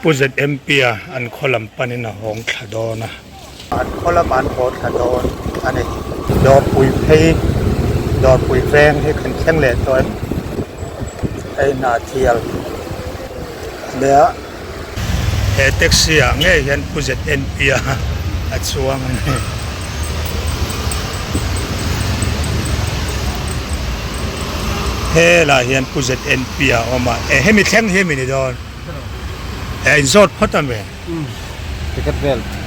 Pu ZMP-a an khaw lam panin a hawng thla dawn a. An khaw lamah an haw thla dawn a ni. Dawrpui phei, Dawrpui veng hi kan thleng leh tawh em? Hei hna thial a nia. He taxi ah ngei hian Pu ZNP-a a chuang a ni. Helaiah hian Pu ZNP-a a awm a, e hemi thleng hi mi ni dawn? E inzawt phawt a mi? E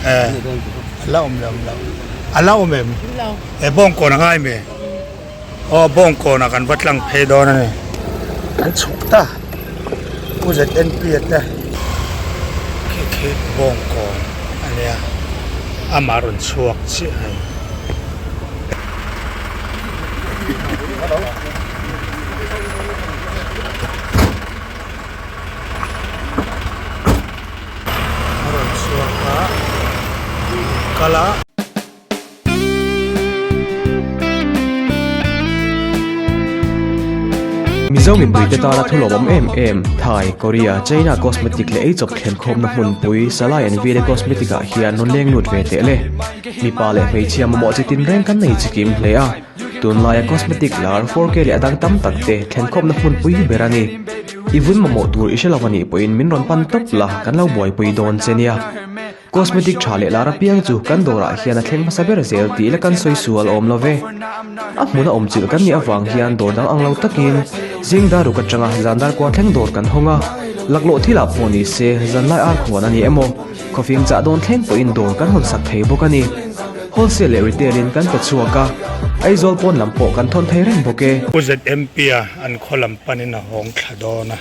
a la awm lo a la awm em? E bawngkawn a ngai mi? Aw bawngkawnah kan va tlang phei dawn a ni. Kan chhuk ta Pu ZNP a te khi khi bawngkawn a nia amah rawn chhuak chiah hei. A rawn chhuak a kal a. Mizo mipuite tana thu lawmawm em em, Thai, Korea, China cosmetic leh eichawp thlenkhawmna hmunpui Salai and Vile Cosmetic ah hian rawn leng lut ve teh le. Mipa leh hmeichhia mamawh chi tinreng kan nei chikim hle a, tunlaia cosmetic lar 4K leh a dang tam tak te thlenkhawmna hmunpui ber a ni. I vun mamawh tur i hre lo anih pawhin min rawn pan tawp la, kan lo buaipui dawn che nia. Cosmetic tha leh lar apiang chu kan dawrah hian a thleng hmasa ber zel tih la kan sawi sual awm lo ve. A hmun a awm chilh kan nih avang hian dawr dang ang lo takin zing dar ruk atanga zan dar kua thleng dawr kan hawng a, laklawh thilah pawh ni se zanlai ar khuan a ni emaw, khawfing chah dawn thleng pawhin dawr kan hawn sak thei bawk a ni. Wholesale leh retail in kan pe chhuak a, Aizawl pawn lam pawh kan thawn thei reng bawk e. Pu ZMP a an khaw lam panin a hawng thla dawn a,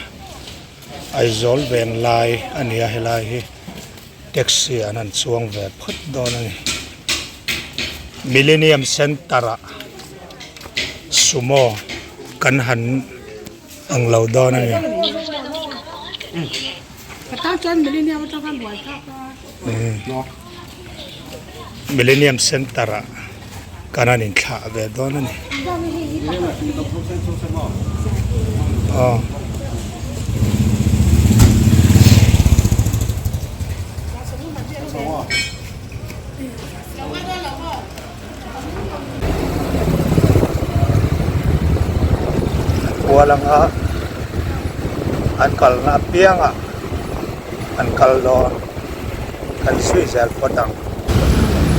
Aizawl veng lai a ni a helai hi. Taxi an han chuang ve phawt dawn a ni. Millennium Centre ah sumo kan han ang lo dawn a ni. Millennium Centre ah kan han inthlah ve dawn a ni. Aw. Kual anga an kalna apiangah an kal dawn kan zui zel phawt ang.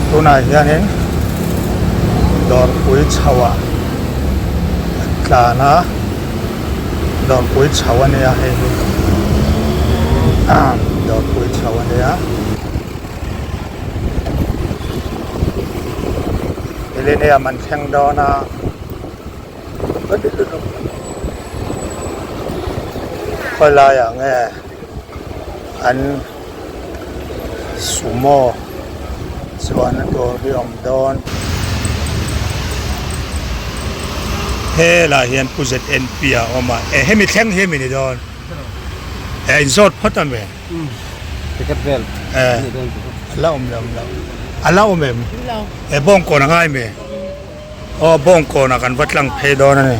Tunah hianin dawrpui chho ah an tlan a dawrpui chho a nia hei hi dawrpui chho a nia millennium an thleng dawn a. Khawilai ah nge an sumo chuan a tur hi awm dawn. Helaiah hian Pu ZNP a awm a, e hemi thleng hi mi ni dawn? E inzawt phawt a mi? E a la awm lo a la awm em? E bawngkawn a ngai mi? Aw bawngkawnah kan va tlang phei dawn a ni.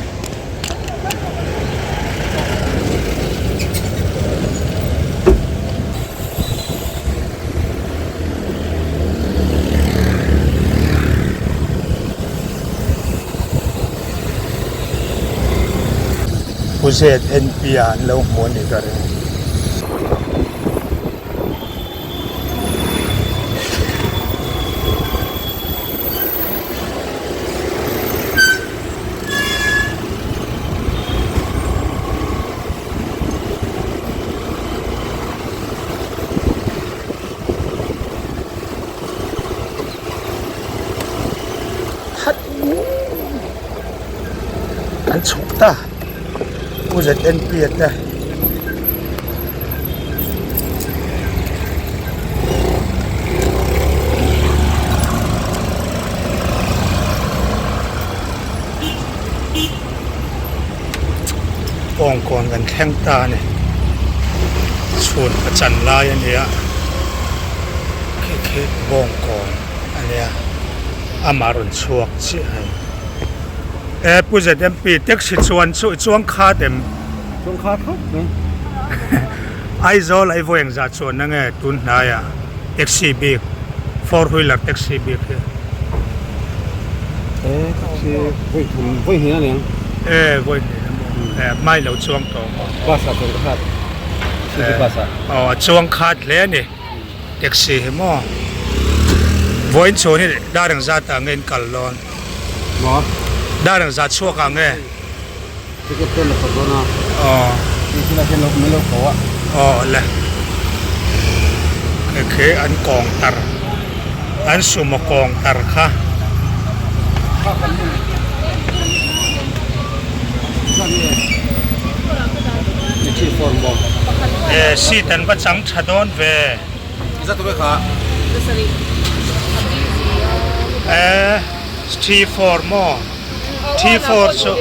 Pu ZNP ah an lo hmu a nih ka ring. An chhuk ta Pu ZNP a te. Kawngkawn kan thleng ta a ni chhun a chan lai a ni a khi khi bawngkawn a nia amah rawn chhuak chiah a ni e Pu ZMP taxi chuan chu i chuang khat em? Chuang khat khawp mai. Aizawl a i vawi engzah chuan na nge tun hnaiah taxi bik four wheeler taxi bik hi. E taxi vawi thum vawi hnih a ni ang. E vawi hnih a maw e hmai lo chuang tawh maw. Bus ah chuan ka khat city bus ah. Aw a chuang khat hle a ni taxi hi maw. Vawiin chhun hi dar engzat ah nge in kal dawn? Maw? Dar engzat chhuak ah nge? Ticket te la kawt dawn a. Aw. Tih thil ah hian lo min lo ko a. Aw le. Khi khi an kawng tar an sumo kawng tar kha. E seat an va chang tha dawn ve. E 34 maw. T4 chu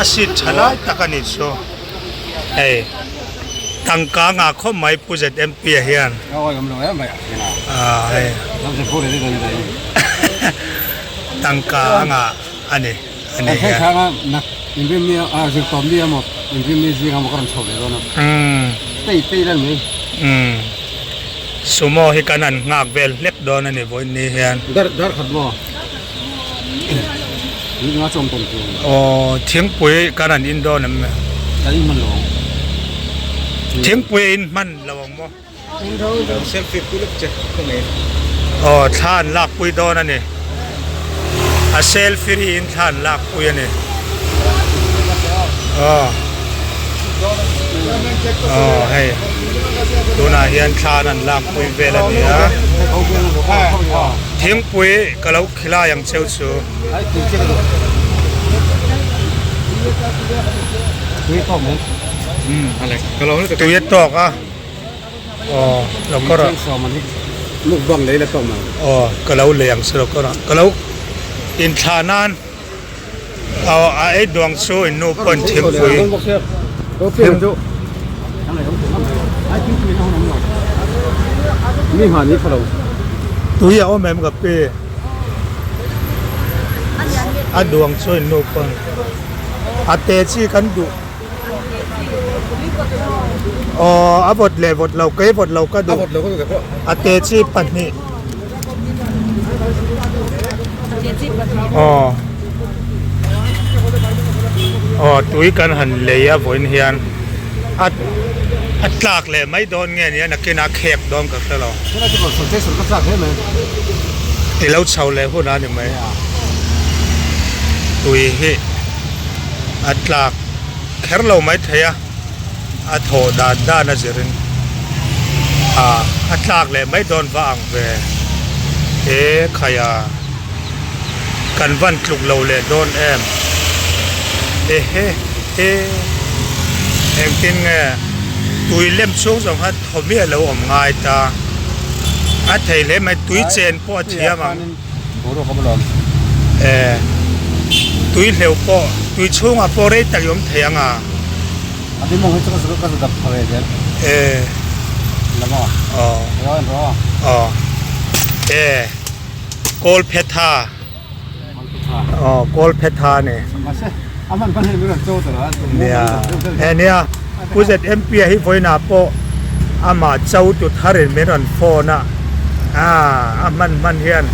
a seat tha lai tak a ni chu hei tangka ngah khawp mai Pu ZMP a hian ah hei tangka a ngah a ni a ni hian umm sumo hi kan han nghak vel hlek dawn a ni vawiin ni hian. Aw thingpui kan han in dawn em ni? Thingpui a in hman lo ang maw? Aw thla an lakpui dawn a ni. A selfie ri in thla an lakpui a ni. Aw aw hei tunah hian thla an han lakpui vel a ni a. Thingpui ka lo khilai ang cheu chu. Tui a tawk a aw lo kawr ah aw ka lo lei ang che lo kawr ah ka lo inthlah nan aw a ei duang chu in nu pawn thingpui. Tui a awm em ka pi a duang chu in nu pawn a te chi kan duh aw a vawt leh vawt lo kei vawt lo ka duh a te chi pahnih aw aw tui kan han lei a vawiin hian a a tlak leh mai dawn nge nia nakin a khek dawn ka hre lo i lo chho leh hun a ni mai tui hi a tlak kher lo mai thei a. A thawh dan dan a zirin ah a tlak leh mai dawn va ang ve he khaia kan van tluk lo leh dawn em ehe he engtin nge tui lem chhung zawng khan thaw miah lo awm ngai ta a thei hle mai tui chen pawh a thiam ang. E tui hleuh pawh tui chhungah pawh rei tak i awm thei ang a. E aw aw e kawl phetha aw kawl phetha a ni nia he nia Pu ZMP a hi vawiinah pawh amah cho tu tharin min rawn phone a ah a hman hman hian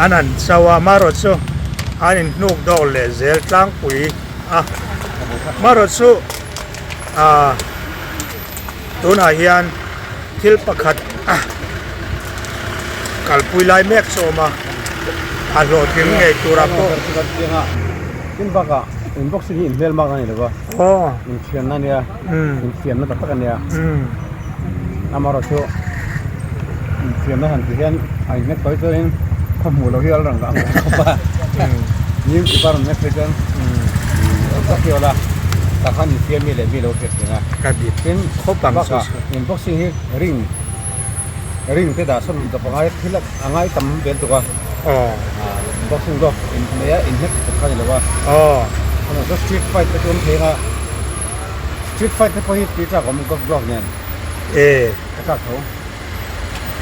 an han cho a amaherawh chu an inhnuk dawk leh zel tlangpui a amaherawh chu ah tunah hian thil pakhat kalpui lai mek chu a awm a a hlawhtling ngei turah pawh. Aw. Inthianna a nia, infiamna tak tak a nia. Amaherawhchu infiamna han tih hian a inhnek tawi chuanin khaw hmuh loh hi a la rawn ang khawp a. Nim ti pa rawn hnek phei chuan tak hi a awm a, tah khan infiam mi leh mi lo hriat thin a. Ka dik Tin khawp ang chu bakah inboxing hi ring ring te dah sawn dawp a ngai thil a ngai tam vel tuk a. Aw. Boxing zawk inhmeh a inhnek tuk kha a ni lo a. Aw. Ano chu street fight te chu awm thei anga street fight te pawh hi tui chak awm golf glove nen. E. Ka chak tho.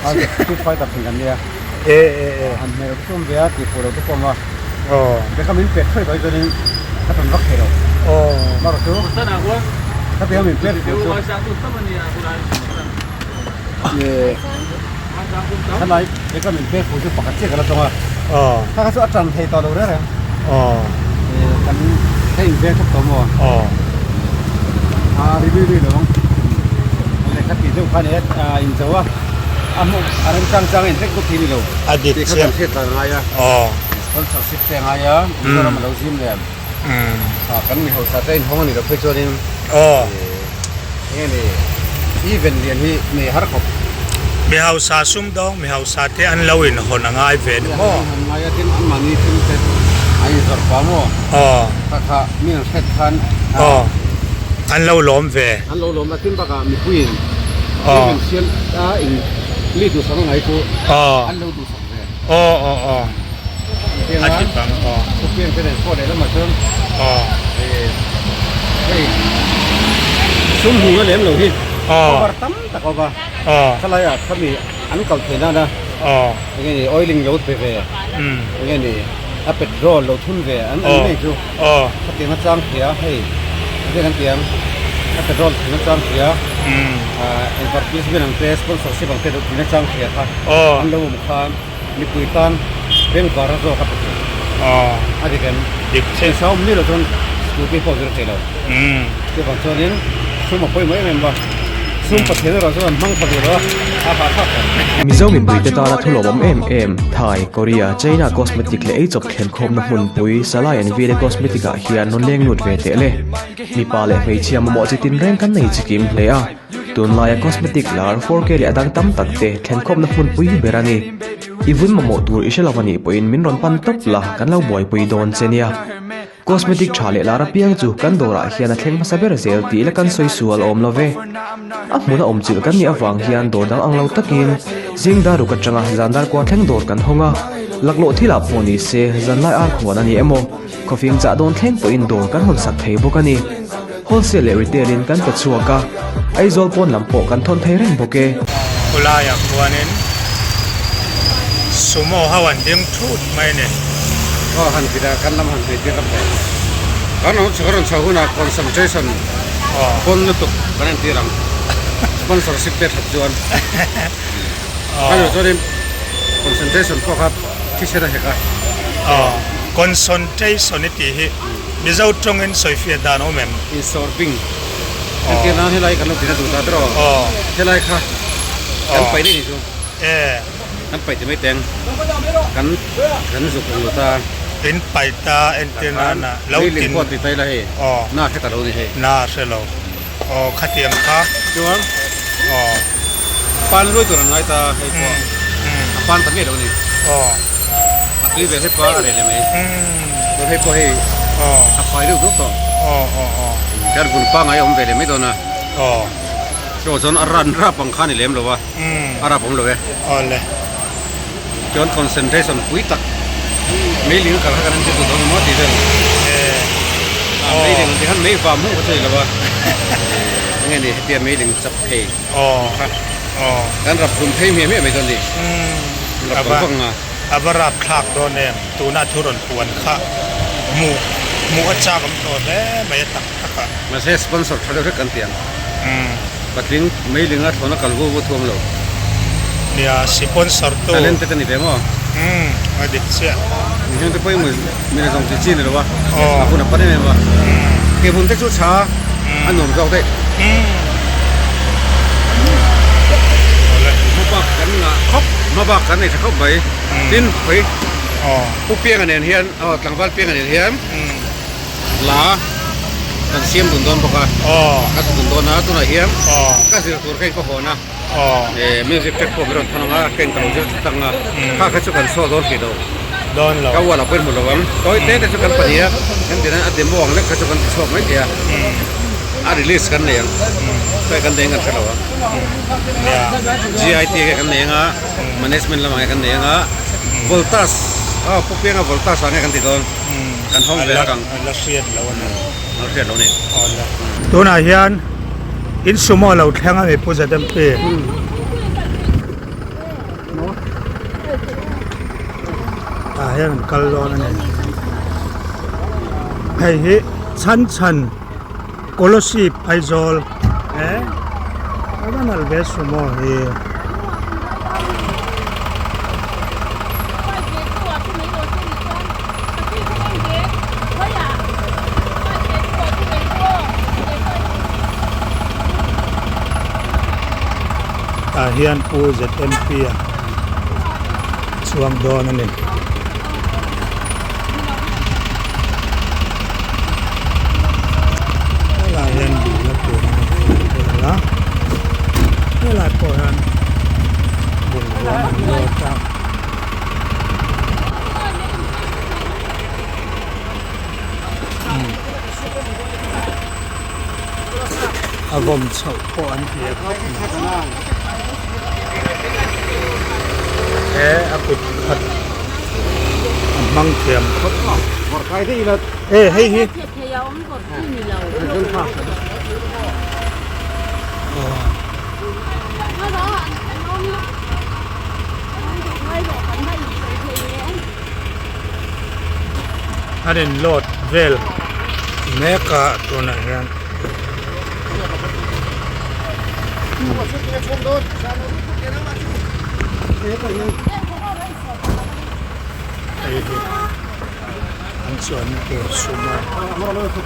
A street fighter thin kan nia. E e e. Han hmeh lo te chu awm ve a tih fuh lo te pawh awm a. Aw. Be ka min pek thuai tawh hi chuanin ka tawn vak thei lo. Aw. Marawh chu. Khatiang min pek tur chu khalai eka min pek tur chu pakhat chiah ka la tawng a kha kha chu a tan thei tawh lo reng reng kan ka inveng thawk tawh maw a ri lui lui lo ang lehkha tih deuh kha nia in zo a a hmuh a remchang chang a in vek bawk thei ni lo tih kha kan hriat dan a ngai a sponsorship te a ngai a Mizoram a lo zim lem. Kan mi hausa te inhawng a nih loh phei chuanin eng nge ni event lian hi nei har khawp. Mi hausa sumdawng mi hausa te an lo inhawn a ngai ve ni maw? An ngai a tin anmahni thil te an inzawrh pah maw? Kha kha mi an hret khan an lo lawm ve. An lo lawm a tin bakah mipuiin event siam a in mi duhsak a ngai chu an lo duhsak ve. Aw aw aw. A ti bang aw. Thupiang te nen pawh lehlamah chuan hei sum hmuhna lem lo hi cover tam tak a awm a. Khalai ah khami an kal theih nana eng nge ni oiling lo pe ve eng nge ni a petrol lo thun ve an an nei chu khatiang a chang thei a hei eng nge kan ti ang a petrol thun a chang thei a advertisement ang te sponsorship ang te thun a chang thei a kha an lo awm khan. Mipui tan bengvar a zawk a pe thei. A dik em? Dik che. Pawisa awm ni lo chuan scooty pawh zir thei lo. Chuvang chuanin sum a pawimawh em em a, sum Pathian erawh chuan an hmang tha duh lo a, a hahthlak hle. Mizo mipuite tana thu lawmawm em em, Thai, Korea, China cosmetic leh eichawp thlenkhawmna hmunpui Salai and Vile Cosmetic ah hian rawn leng lut ve teh le. Mipa leh hmeichhia mamawh chi tinreng kan nei chikim hle a. Tunlaia cosmetic lar 4K leh a dang tam tak te thlenkhawmna hmunpui ber a ni. I vun mamawh tur i hre lo a nih pawhin min rawn pan tawp la, kan lo buaipui dawn che nia. Cosmetic tha leh lar apiang chu kan dawrah hian a thleng hmasa ber zel tih la kan sawi sual awm lo ve. A hmuna awm chilh kan nih avang hian dawr dang ang lo takin zing dar ruk atanga zan dar kua thleng dawr kan hawng a, laklawh thilah pawh ni se zanlai ar khuan a ni emaw, Khawfing chah dawn thleng pawhin dawr kan hawn sak thei bawk a ni. Wholesale leh retail in kan pe chhuak a, Aizawl pawn lam pawh kan thawn thei reng bawk e. Khawlaiah khuanin Sumo ho an ding thut mai a ni. Aw han ti la, kan lam han hmei tir ram ve. Kan rawn chho rawn chho hunah concentration pawn lutuk kan entir ang. Sponsorship te that chuan. Kan rawn chuanin concentration pawh kha thisen a hek a. Aw, concentration i tih hi Mizo tawngin sawifiah dan awm em? Insawrbing entir nan helai kan lo tina duh ta tawh aw. Helai kha kan paih daih ni chu. Kan paih ti mai teng kan kan zuk ang lo ta. In paih ta entir nan a lo tin. Meiling pawh ti ta ila hei. Na hre ta lo ni hei. Na hre lo. Aw khatiang kha. Chuan aw pan luai tur an ngai ta hei pawh a pan ta miah lo ni. Aw a tui ve hlep a a reh leh mai. Chuan hei pawh hei a fai deuh duak tawh. Aw aw aw Chuan vun pangai a awm ve leh mai dawn a. Aw Chu chuan a ran rap ang kha a ni lem lo a. A rap awm lo e. Aw le. Chuan concentration pui tak meiling kal kha kan entir duh dawn emaw tih vel a meiling ang tih khan mei vam hmuh kha chu a ni lo a enge ni hetia meiling chap thei kha kan rap hlum phei hmiah hmiah mai dawn ni rap vang vang a. A va rap thlak dawn em tuna thu rawn puan kha hmuh hmuh a chak awm tawh hle mai a tak tak a. Mahse sponsor tha deuh hlek kan ti ang. Patling meilinga thlawna kal vu vu thuam lo. Nia, sponsor tu. Talented a ni ve maw? Umm, a dik chiah. Mihring te pawhin mi la zawng chi chi a ni lo a, a hun a pan em em a. Ke hun te chu tha a nuam zawk daih. Hmabak kan ngah khawp, hmabak kan nei tha khawp mai. Tin, khawi Pu Pianga nen hian, aw tlangval Pianga nen hian. Hla kan siam dun dawn bawk a, ka sa dun dawn a, tunah hian ka zir tur kha in ka hawn a, music track pawh min rawn thawn ang a, ka in ka lo zir tlat ang a, kha kha chu kan saw dawn hrih lo, ka ual ah pawh in hmu lo ang, tawi te te chu kan pahnih a, kan ti nan a demo ang lek kha chu kan ti chhuak mai thei a, a release kan nei ang, khawi kan nei ang kan hre lo ang, GIT nge kan nei ang a, management lamah nge kan nei ang a, Voltas, aw Pu Pianga Voltas ah nge kan ti dawn. Kan hawng ve ang. A la hriat lo a ni. A la hriat lo a ni. Tunah hian in sumo lo thleng a ni Pu ZMP. Tah hian an kal dawn a ni. Hei hi chhan chhan. Kolasib Aizawl e a va nalh ve sumo hi. Tah hian Pu ZMP a chuang dawn a ni. Helai hian duhna tur a awm vel a, helai pawh hian bungrua an load a. A vawm chhoh pawh an ti a khawp mai. He a kut khat a hmang thiam khawp mai. E hei hi. An in load vel mek a tunah hian. Hei hi an chuanna tur sumo a ni a.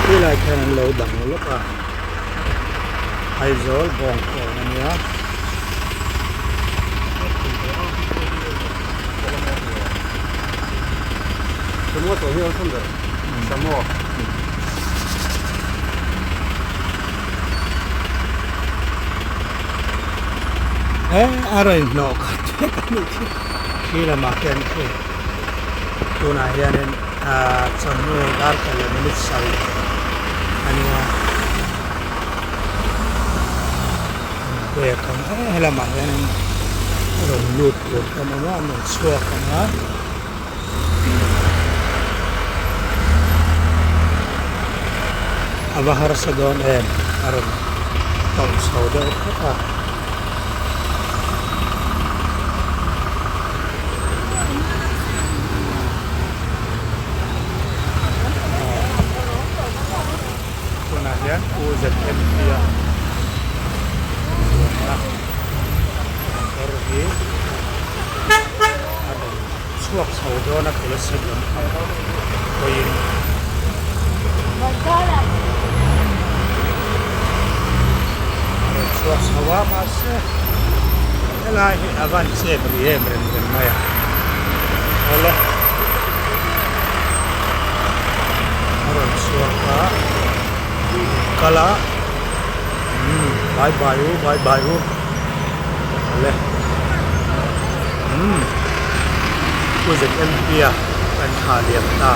Khilai khian an lo dang lawk a Aizawl bawngkawn a nia. He a rawn hnawh khat vek a nih khi khi lamah khian khi tunah hianin ahh chawhnu dar palian minute sarih a nia an pek ang e helamah hianin rawn lut tur kan awm a an rawn chhuak ang a. A va harsa dawn em a rawn tawlh chho deuh hret a. Tunah hian U ZMP a chuanna motor hi a rawn chhuak chho dawn a Kolasib lam phang hawiin a rawn chhuak chho a mahse helai hi a van chep rih em rem rem mai a awle a rawn chhuak a kal a umm bye bye u bye bye u awle umm. Pu ZMP-a kan thlah liam ta.